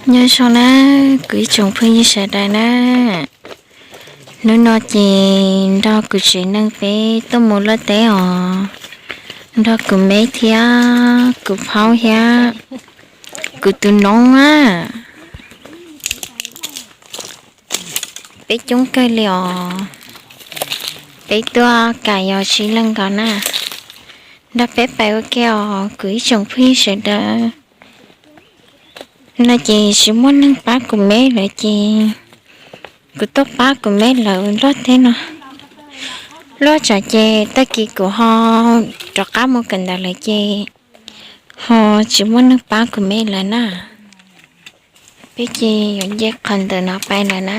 Nyob zoo na, kuv ib tsoom phooj ywg sawv daws na, hnub no ces nrog kuv tsev neeg peb tuaj mus luaj teb os, nrog kuv me thiab kuv phaub thiab kuv tus noob na. Peb coob kawg li os, peb tuaj kam yog tsib leeg nkaus na, nrog peb pais ua ke os kuv ib tsoom phooj ywg sawv daws. No ces tsis muaj neeg pab kuv me lawm ces kuv tuaj pab kuv me lawv luaj teb no. Luaj tsam ces tag kis kuv ho rov qab mus kawm ntawv lawm ces ho tsis muaj neeg pab kuv me lawm na. Peb ces yuav nce qhov ntawm no pais lawm na.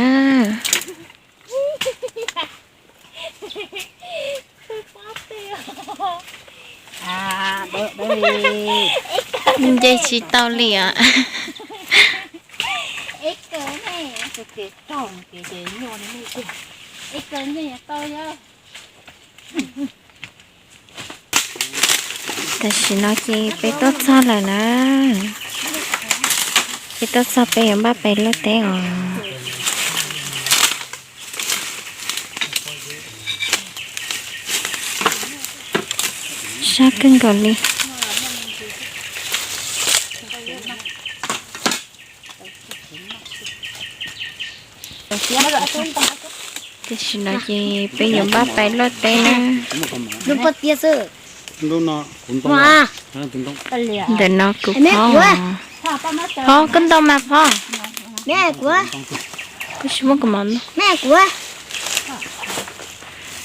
Nce tsis tau li os. Tam sim no ces peb tuaj txog lawm na. Peb tuaj txog peb yuav npaj pais luaj teb os. Sab kawg nkaus li. Tam sim no ces peb yuav npaj pais luaj teb na. Ntawm no kuv phob. Phob koj ntau mas phob. Kuv tsis muaj kuv mov.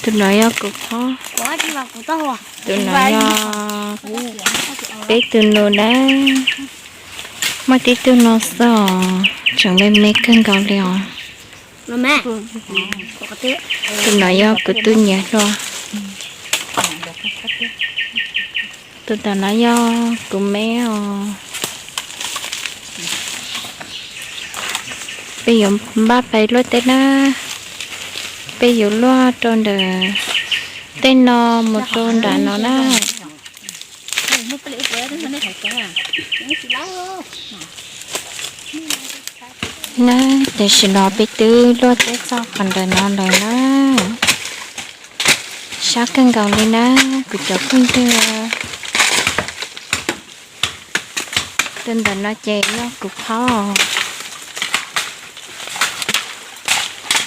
Tus no yog kuv phob. Tus no yog peb tus nus na. Muaj tib tug no xwb os, tseem me me kawg nkaus li os. Tus no yog kuv tus nyiam hluas. Tus tom no yog kuv me os. Peb yuav npaj pais luaj teb na. Peb yuav luaj rau ntawm tej no mus rau nram no na. Na, tam sim no peb twb luaj teb txog qhov ntawm no lawm na. Sab kawg nkaus li na, kuv cov phooj ywg. Tus ntawm no ces yog kuv phob.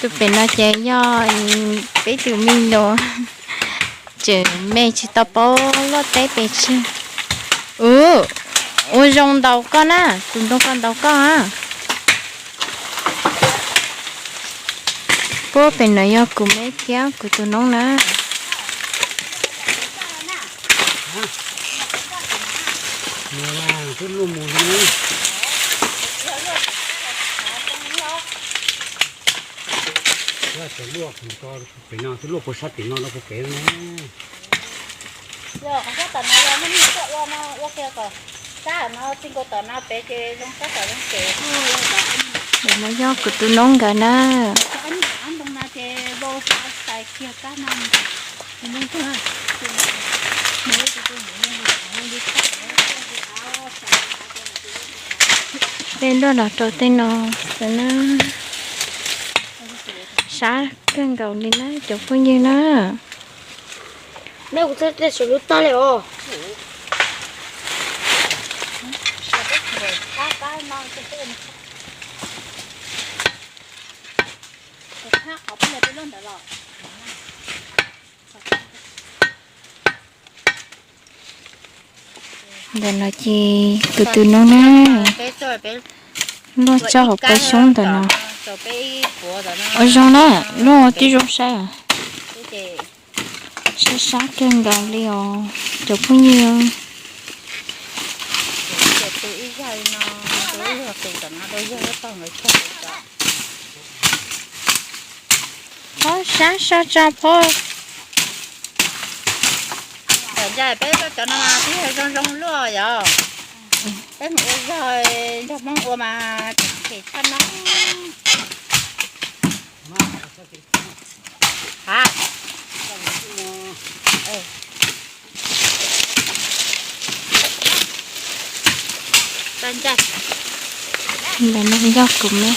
Tus pem no ces yog peb tus me nyuam. Tseem me tsis tau paub luaj teb pes tsawg. Ua zoo ntaus koj na, tus ntoo ko ntaus koj a. Puab pem no yog kuv me thiab kuv tus noob na. Pem no twb luaj puag sab tim no rau puag pem ne. Yog qhov sab tom no yog muaj neeg tuaj ua no ua kiag kom sab no txij nkaus tom no pem ces zoo sab tom zoo pem. Ntawm no yog kuv tus noob nkawd na. Ntoo no ces vau xav tais kiag kab no. Peb luaj los rau tej no xwb na. Sab kawg nkaus li na cov phooj ywg na. Ntawm no ces tus tus noob na, luaj tso hauv peb xyoob ntawm no. Ua zoo na, luaj tib zoo saib. Sab sab kawg nkaus li os cov phooj ywg. Phob sab sab tso phob. Thaum ncaj peb cov no mas twb yog zoo zoo luaj yom. Peb mus ua zog, nrog Hmoob ua mas khem tshaj no. Ha. Tag ncaj. Ntawm no yog kuv me.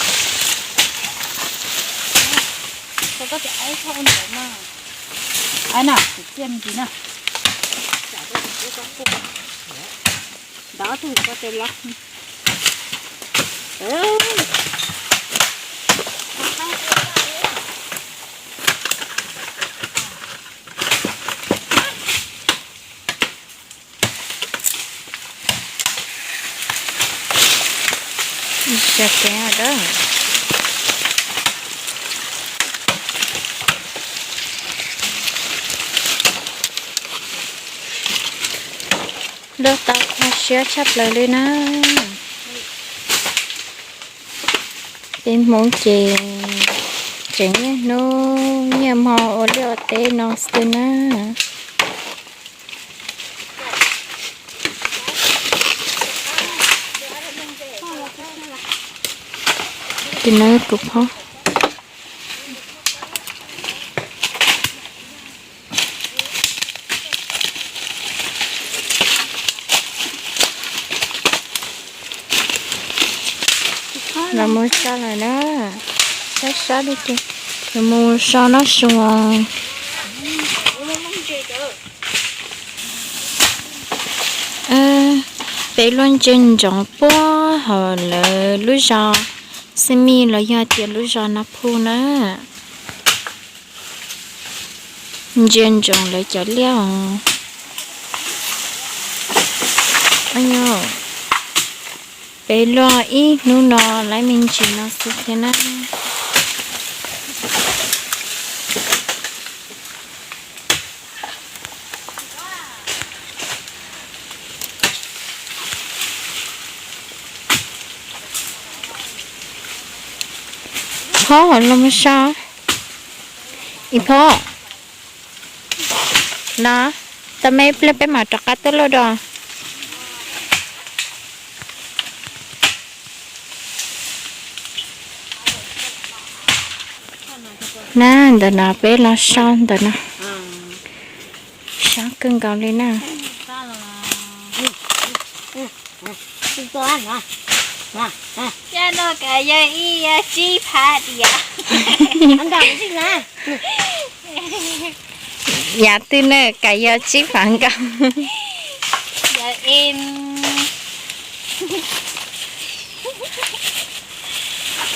Sab peb dab. Lub tau kho siab tshaj plaws li na. Peb Hmoob ces tseem niaj hnub niaj hmo ua liaj ua teb no xwb na. Tus no kuv phob. Los mus so lawm na. Sab sab li ces los mus so noj su os. Peb luaj ntsia ntsoov puag hauv lawv lub zos Xeeb Mij los yog tias lub zos Nab Phu na. Ntsia ntsoov lawv cov liaj os. Peb luaj ib hnub no lawv me ntsis no xwb thiab na. Phob los mus so. Ib phob. No, tau me pliag peb mam rov qab tuaj luaj dua. Na, ntawm no peb los so ntawm no. Sab kawg nkaus li na. Yog no kam yog ib yog tsib phav diam. Yav twg na kam yog tsib phav nkaus.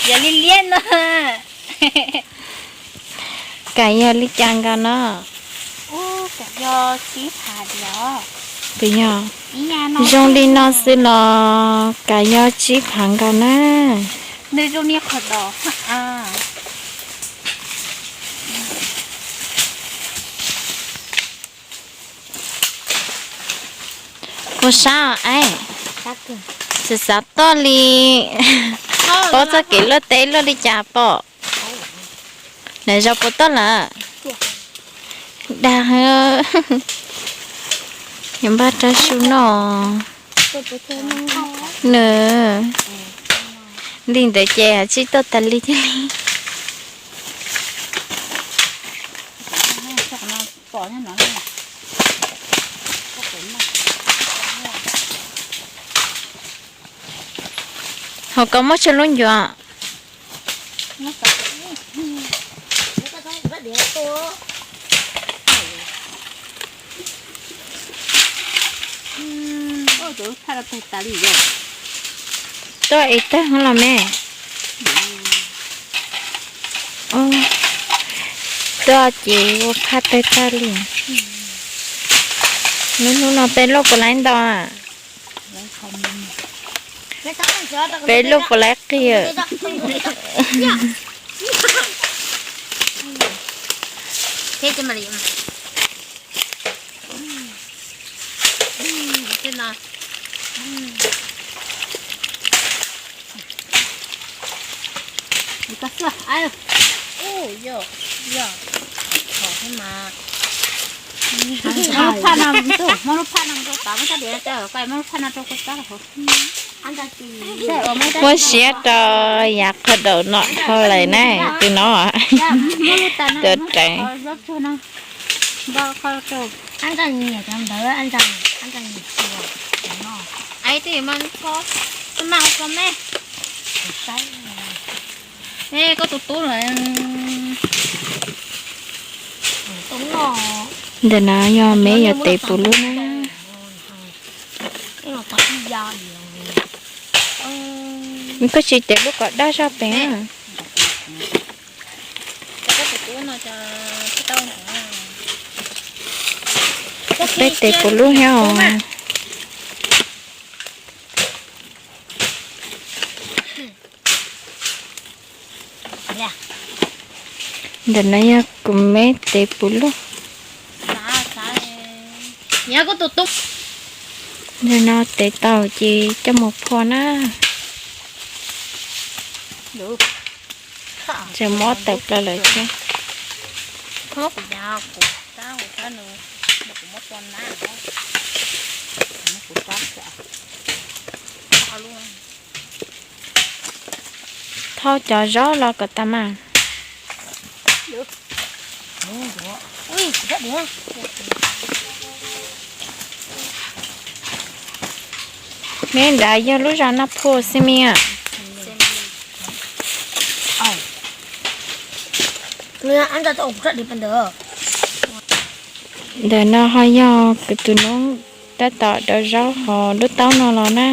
Yog li liab no. Kam yog li cas nkaus no? Kam yog tsib phav diam. Puas yog? Zoo li no xwb los kam yog tsib phav nkaus na. Nws zoo li qhov dos. Puas sab es? Xav xav tuaj li. Paub txoj kev luaj teb luaj li cas pom. Lawv zos puas tuaj lawm? Dag, npaj rau su noj. Nws li ntawd ces tsib tuaj tas li thiaj li. Hauv ko muaj tsawg lub ncuav? Tuaj es tawg los me. Tuaj ces ua phaj tawg tag li. Hnub hnub no peb luaj puas laib ntau? Peb luaj puas laib qig? Muab lub phaj no, muab lub phaj no rau, muab lub phaj no rau kuv tab. Muab siab rau yav qhov daum no dhau lawm na, tus no. Tus reev. Ntawm no yog meb yuav tev puv lub na. Koj tsis tev lub kom daj zog pem. Peb tev puv lub thiab os. Ntawm no yog kuv meb tev puv lub. Ntawm no tev tau ces coj mus phua na. Tseem mob tawm plaws lawm thiab. Thauj cov zaub los kom tas mas. Neb nrad yog lub zos Naj Phua xwb mas. Ntawm no ho yog kuv tus noob tab tom daus zaub hauv lub taub no los na.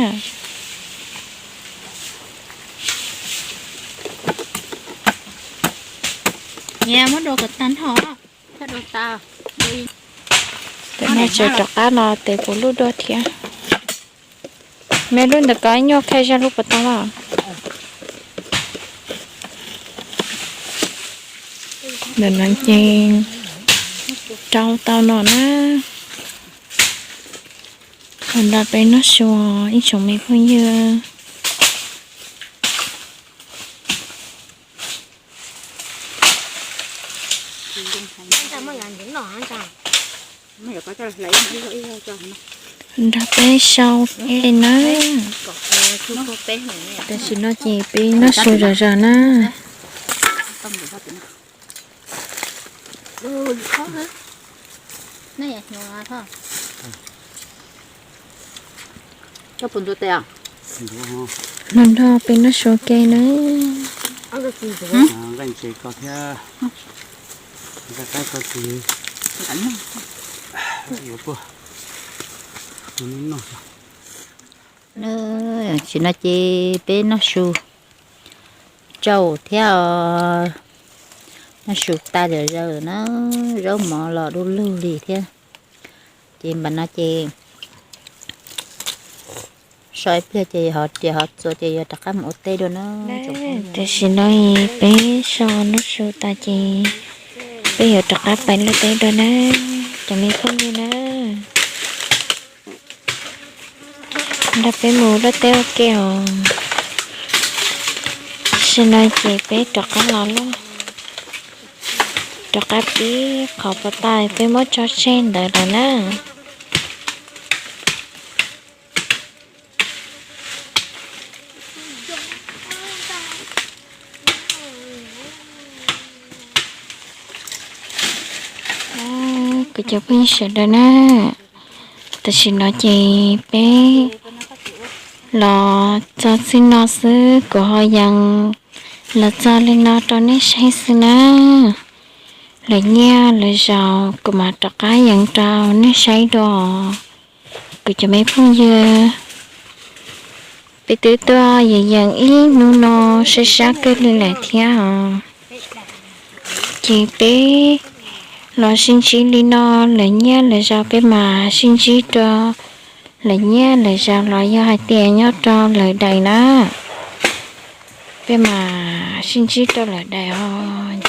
Tam no tseem rov qab los tev puv lub dua thiab. Meb lub ntawm ko ib nyuag khai zaj lub puas tau los? Ntawm no ces rau tau no na. Ua nrog peb noj su ib tsoom me phooj ywg. Nrog peb sau ej na. Tam sim no ces peb noj su zom zaws na. Nrog nrog peb noj su ke na. Tam sim no ces peb noj su tsau thiab os. Noj su tas zom zaws na, zaub mov los du lug li thiab. Ces npam no ces so ib pliag ces ho riam ho txuas ces yuav rov qab mus ua teb dua na. Tam sim no peb so noj su tas ces peb yuav rov qab pais luaj teb dua na, cov me phooj ywg na. Nrog peb mus luaj teb ua ke os. Tam sim no ces peb rov qab los luaj, rov qab pib qhov puas tau peb muab tso tseg ntawd lawm na. Kuv cov phooj ywg sawv daws na, tam sim no ces peb los txog txij no xwb, kuv ho yees los txog li no rau nej saib xwb na. Lawv nyiaj lawv zaus kuv mam rov qab yees rau nej saib dua. Kuv cov me phooj ywg, peb twb tuaj yees yees ib hnub no sab sab kawg li lawm thiab os. Ces peb los sib ntsib li no, lawv nyiaj lawv zaus peb mam sib ntsib rau lawv nyiaj lawv zaus los yog hais tias nyob rau lawv daim na, peb mam sib ntsib rau lawv daim os.